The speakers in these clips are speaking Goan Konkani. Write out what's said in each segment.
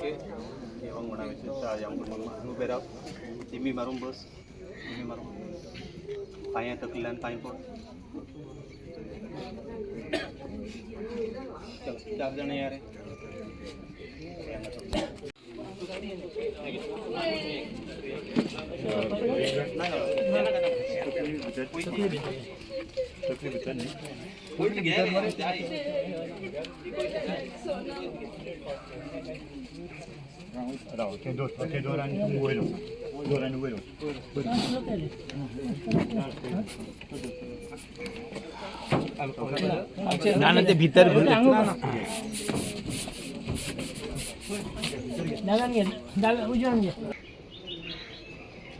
ओके देवांक म्हणा उबें राव, दिमी मारून बस, दिमी मारून पांयां तकल्यान पांय पड. चलो 4 जाण या रे. ना ना ते भितर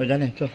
जाने चल.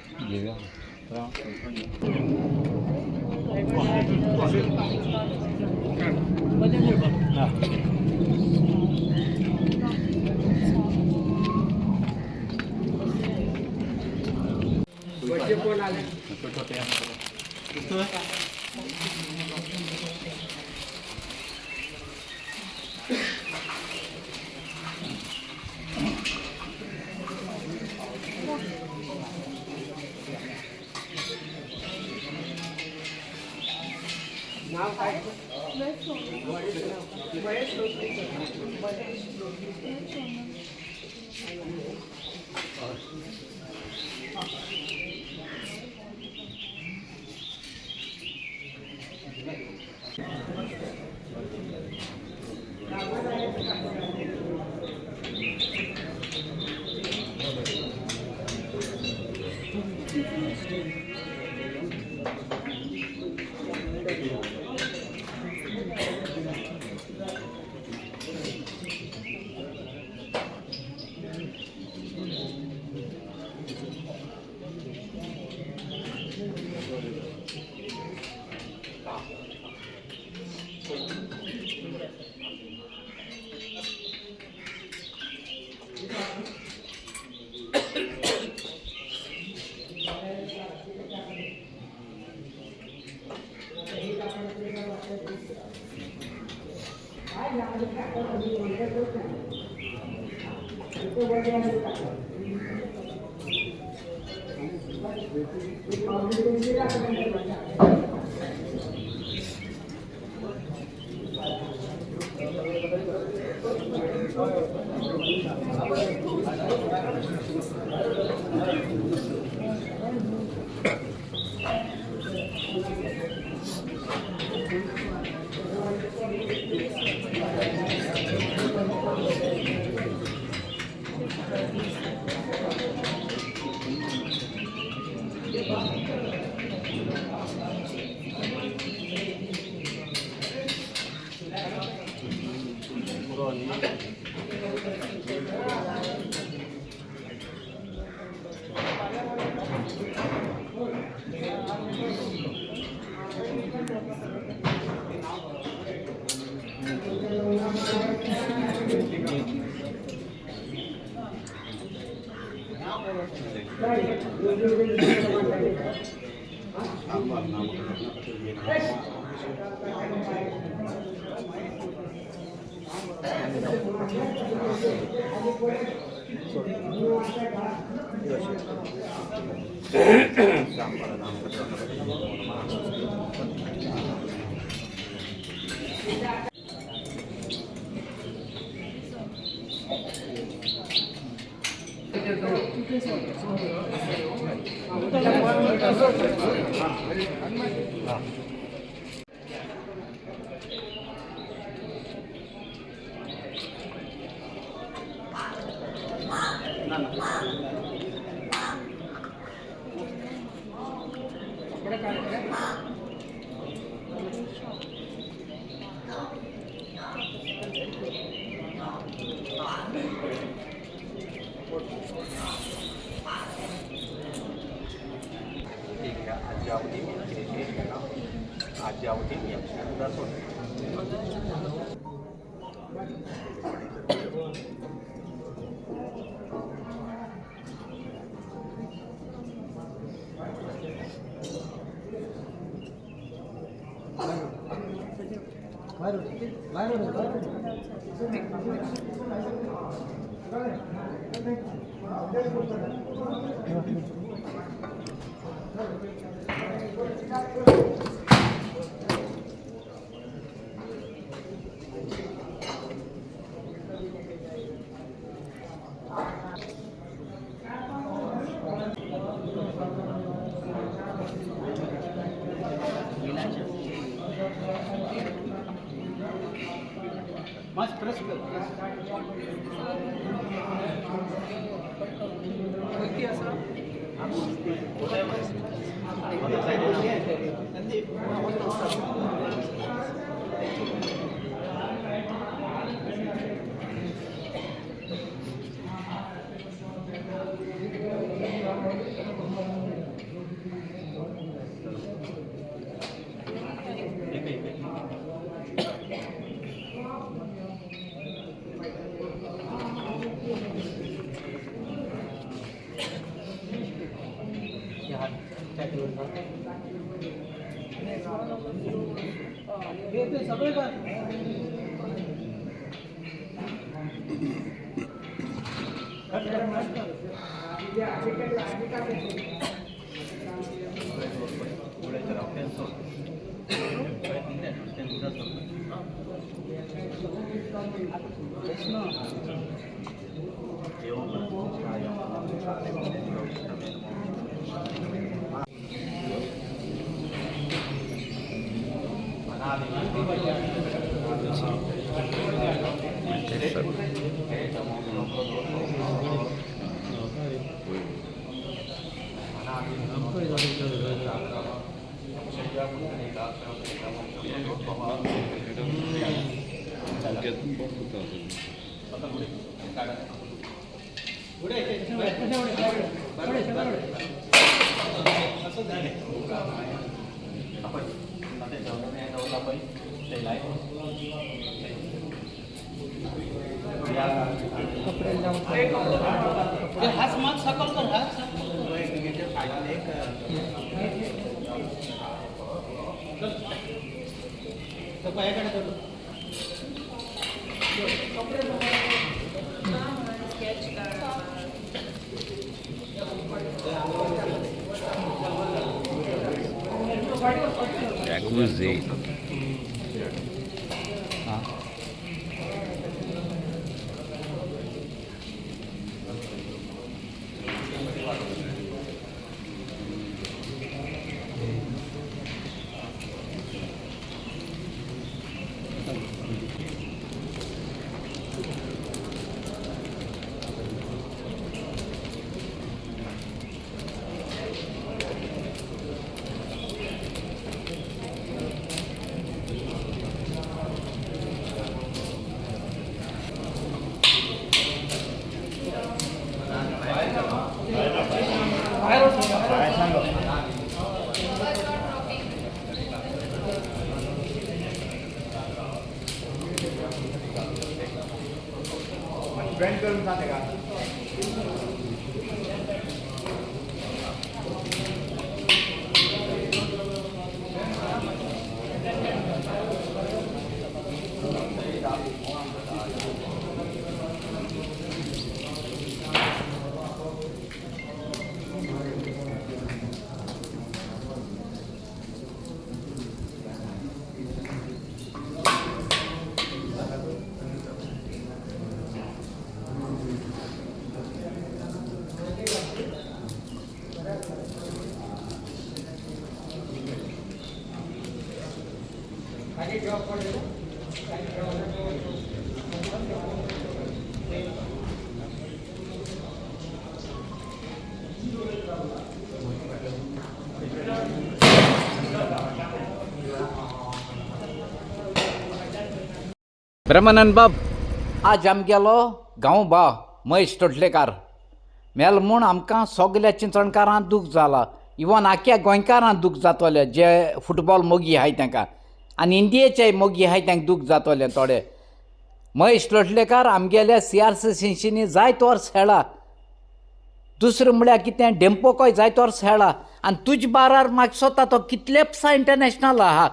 Jacuzzi. Brahmanand बाब, आज आमगेलो गांव बा महेश तोडलेकार मेल म्हूण आमकां सगल्या चिंचणकारांक दूख जाला, इवन आख्या गोंयकारांक दूख जातोलें जे फुटबॉल मोगी आहाय तांकां आनी इंडियेचे मोगी आहाय तांकां दूख जातोलें थोडे. महेश लोटलेकार आमगेल्या CRC सिंशींनी जायत वर्स खेळा, दुसरें म्हळ्यार कितें डेम्पोकोय जायत वर्स खेळा आनी तुजे बारार म्हाका सोदता तो कितलेपसा इंटरनॅशनल आहा,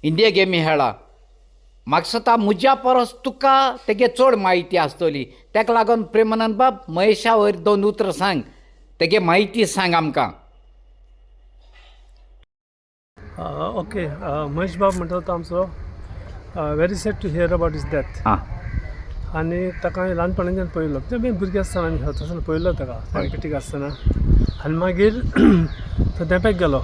इंडिया गेमी खेळा. म्हाका दिसता म्हज्या परस तुका तेगे चड म्हायती आसतली. तेका लागून प्रेमानंद बाब महेशा वयर दोन उतरां सांग, तेगे म्हायती सांग आमकां. ओके, महेश बाब म्हणटा तो आमचो, very sad to hear about his death. आं. आनी ताका हांवें ल्हानपणाच्यान पळयलो, ते आमी भुरगीं आसतना आमी खेळता आसतना पळयलो ताका, सायंटिफीक आसतना. आनी मागीर तो धेंपेक गेलो.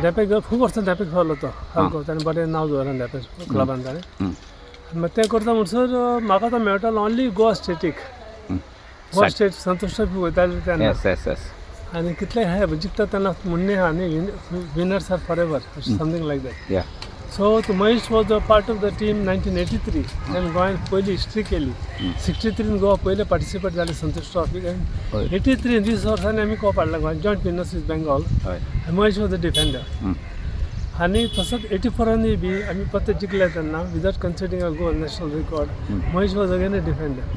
धेंपेक गेलो, खूब वर्सां धेंपेक खेळ्ळो तो सारको. ताणें बरें नांव दवरलें धेंपे क्लबान ताणें. आनी मागीर तें करता म्हणसर म्हाका तो मेळटालो only Goa static, Goa state Santosh trophy वयताले तेन्ना. येस येस येस आनी कितले हे जिखता तेन्ना म्हणणें आहा न्ही, winners are forever, something like that. So Mahesh was a part of the team 1983. आनी गोंयान पयली हिस्ट्री केली. 63 गोवा पयले पार्टिसिपेट जाले संतोष ट्रॉफीक आनी 83 20 वर्सांनी आमी कप हाडला गोंयान, जॉयंट विनर्स विथ बेंगॉल. हय. Mahesh was a defender. आनी तसोच 84 बी आमी परते जिखले तेन्ना without conceding a goal, national record. Mahesh was again a defender.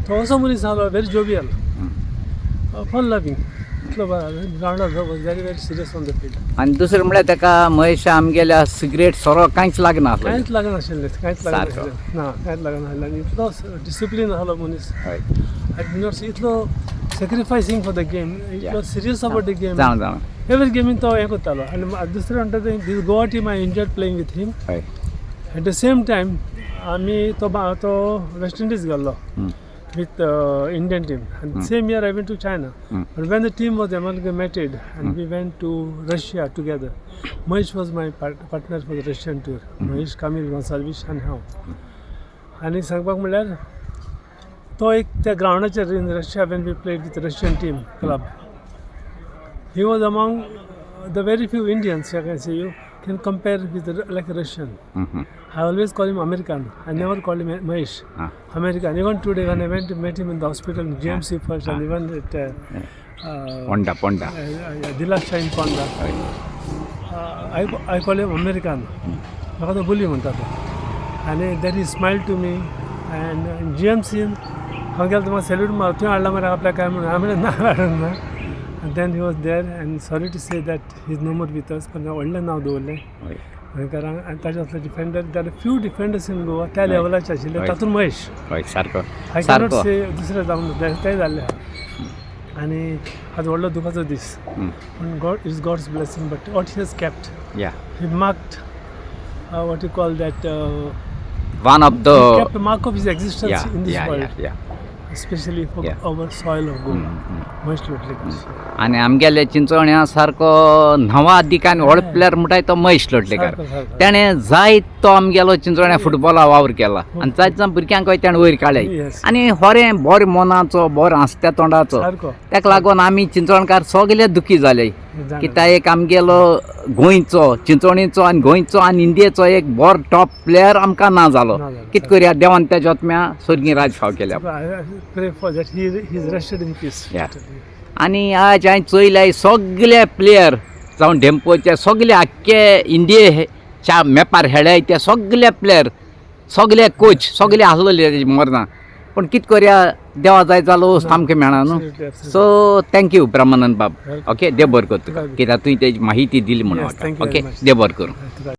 तो असो मनीस आहलो, व्हेरी जोवियल, फन लवींग, इतलो ग्रावंडार was very very serious on the field. आनी दुसरें म्हळ्यार ताका महेशा आमगेल्या सिगरेट सोरो कांयच लागनासलें. कांयच लागनाशिल्लें, कांयच लागनाशिल्लें ना, कांयच लागनाशिल्लें. आनी इतलो डिसिप्लीन आहलो मनीस आनी इतलो सेक्रिफायसींग फॉर the game, इतलो सिरियस अबाउट the game. जाणा जाणा. एवरी गेमीन तो हें करतालो. आनी दुसरें म्हणटा तें, this Goa team I enjoy playing with him. At the same time आमी तो तो वेस्ट इंडीज गेल्लो with Indian team. And same year I went to China. But when the team was amalgamated and we went to Russia together, Mahesh was my partner for the Russian tour. Mahesh, Kamil Gonsalves आनी हांव. आनी सांगपाक म्हणल्यार तो एक त्या ग्रावंडाचेर in Russia when we played with Russian team club, he was among the very few Indians, I can say, you can compare with like Russian. I always call him American. I never call him Mahesh. American. Even today when I went to meet him in the hospital in GMC first and even at Ponda Ponda. Dilaksha in Ponda, I call him American. म्हाका तो बुली म्हणटा तो. आनी that he smile to me and जीएमसीन हांव गेलो, म्हाका सॅल्यूट मार, तुवें हाडला मरे आपल्याक काय म्हणून. हांवें म्हणलें ना, हाडूंक ना. And then he was there and sorry to say that he is no more with us. पण व्हडलें नांव दवरलें गोंयकारांक. आनी ताजे असलो defender, there few defenders in Goa त्या लेवलाचे आशिल्ले, तातूंत महेश. हय, सारको. I cannot सारको. से दुसरें जावंक तें जाल्लें आहा. आनी आज व्हडलो दुखाचो दीस, पूण God is God's blessing, but what he has kept, he marked, what you call that, one of the kept mark of his existence in this world, especially for our soil of Goa, Mahesh Lotlikar. आनी आमगेले चिंचोण्या सारको नवा दिकान व्हड प्लेयर म्हणटाय तो महेश लोटलेकर. सारको, सारको. तेणें जायत तो आमगेलो चिंचोण्या फुटबॉला वावर केला आनी जायत जाण भुरग्यांक तेणें वयर काडले. आनी होरें बरें मनाचो, बरो हांसत्या तोंडाचो. सारको. ताका लागून आमी चिंचोणकार सगळे दुखी जाले जाणा. की तो एक आमगेलो गोंयचो, चिंचोणीचो आनी गोंयचो आनी इंडियेचो एक बरो टॉप प्लेयर आमकां ना जालो. ना जालो. कितें करुया, देवान तेज्या आत्म्या स्वर्गीय राज फाव केल्या. I pray for that he is rested in peace. आनी आज हांवें चोयल्यार सगळे प्लेयर जावं धेंपोचे सगळे आख्खे इंडियेच्या मॅपार खेळ्ळाय ते सगळे प्लेयर, सगळे कोच सगळे आसलेले तेजे मरना. पूण कितें करुया, देवा जाय जालो सामकें मेळना न्हू. Absolutely, absolutely. So thank you Brahmanand बाब. Welcome. Okay, देव बरें करूं तुका, Welcome. कित्याक तुवें तेजी माहिती दिली म्हणून Yes, म्हाका. thank you okay, very much. देव बरें करूं. तुका.